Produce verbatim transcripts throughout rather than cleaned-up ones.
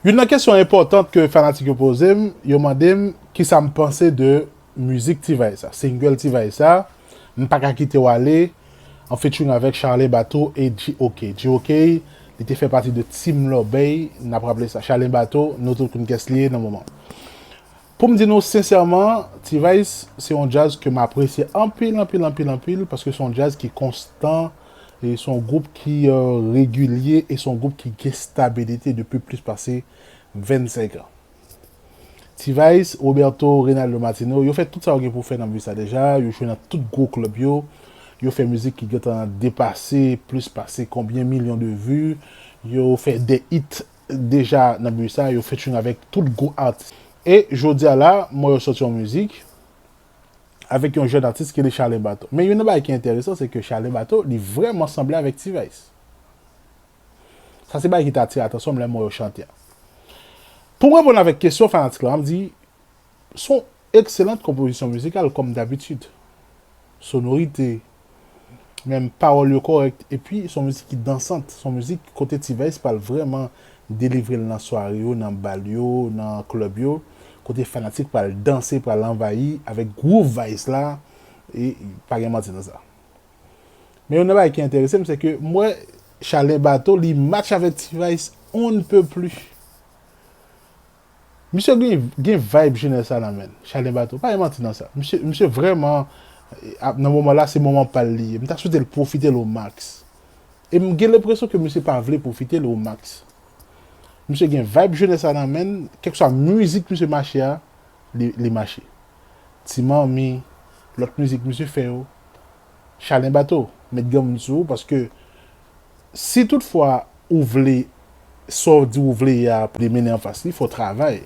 Youn nan kesyon enpòtan ke fanatik yo poze m, yo mande m kisa m panse de mizik T-Vice sa, single T-Vice sa, M pa ka kite w ale, an featuring avèk Charlin Bato e G O K. G O K, li te fè pati de Team Lòbèy, n ap raple sa. Charlin Bato, nou tout konn kiyès li ye nan moman. Pou m di nou sensèman, T-Vice se yon djaz ke m apresye anpil, anpil, anpil, anpil, paske se yon djaz ki konstan, e se yon gwoup ki, euh, regilye, e se yon gwoup ki gen stabilite depi plis pase vennsenk an. T-Vice, Roberto, Reynaldo Martino, yo fè tout sa yo gen pou fè nan biznis la deja, yo jwe nan tout gwo klèb yo, yo fè mizik ki gentan depase plis pase konbyen milyon de vi, yo fè de hit deja nan biznis la, yo featuring avèk tout gwo atis. E jodi a la, mwen yo sòti yon mizik avèk yon jèn atis ki rele Charlin Bato. Men youn nan bagay ki enteresan, se ke Charlin Bato, li vrèman sanble avèk T-Vice. Sa se bagay ki te atire atansyon m lè mwen yo chante a. Pou m reponn avèk kesyon fanatik la, m di, se yon ekselant konpozisyon mizikal, kòm dabitid. Sonorite, menm pawòl yo kòrèk, epi se yon mizik ki dansant, se yon mizik kote T-Vice pral vrèman delivre l nan sware yo, nan bal yo, nan klèb yo, kote fanatik pral danse, pral anvayi avèk groove Vice la, e pa gen manti nan sa. Men youn nan bagay ki enterese m, se ke m wè Charlin Bato, li match avèk T-Vice on ne peut plus. Misye gen, gen vibe jenès la nan men l, Charlin Bato. Pa gen manti nan sa. Misye, misye vrèman, ap, nan moman la, se moman pa l li ye. M ta swete l pwofite l o max. E m gen lenpresyon ke misye pa vle pwofite l o max. Misye gen vibe jenès la nan men l, kèlkeswa mizik misye mache a, li, li mache. Ti Manmi, lòt mizik misye fè yo. Charlin Bato, met granmoun sou ou, paske si toutfwa ou vle, sa w di ou vle ye a, pou li mennen anfas li, fò w travay.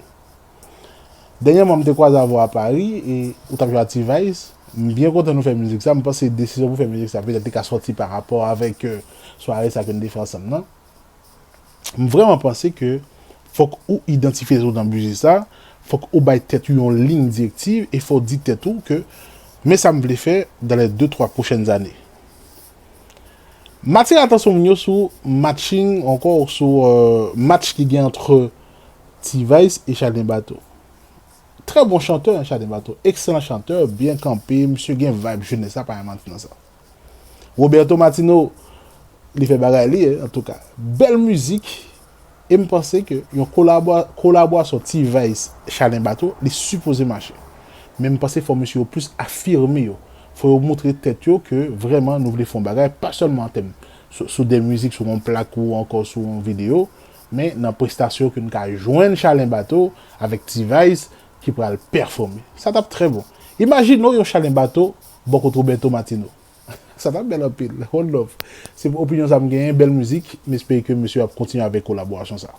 Dènyèman, m te kwaze avè w a Paris, e ou t ap jwe a T-Vice. M byen kontan nou fè mizik sa. M panse desizyon pou fè mizik sa, petèt li ka sòti pa rapò avèk, euh, sware sa ke n te fè ansanm nan. M vrèman panse ke fòk ou idantifye tèt ou nan biznis sa, fòk ou bay tèt ou yon liy direktiv e fò w di tèt ou ke men sa m vle fè dans les deux, trois prochaines années. M atire atansyon moun yo sou matching, ankò sou, euh, match ki gen ant T-Vice e Charlin Bato. Trè bon chantè, Charlin Bato. Ekselan chantè, byen kanpe, misye gen vibe jenès la, pa gen manti nan sa. Roberto Martino, li fè bagay li, antouka. Bèl mizik, e m panse ke yon kolabwa-, kolaborasyon T-Vice, Charlin Bato, li sipoze mache. Men m panse fò mesye yo plis afime yo. Fò yo montre tèt yo ke vrèman nou vle fè yon bagay, pa sèlman an tèm sou, sou de mizik, sou yon plak ou ankò sou yon videyo, men nan prestasyon ke n ka jwenn Charlin Bato avèk T-Vice ki pral pèfòme. Sa t ap trè bon. Imajine w yon Charlin Bato bò kot Roberto Martino. Sa t ap bèl anpil. One love. Se opinyon sa m genyen, bèl mizik, m espere ke mesye ap kontinye avèk kolaborasyon sa.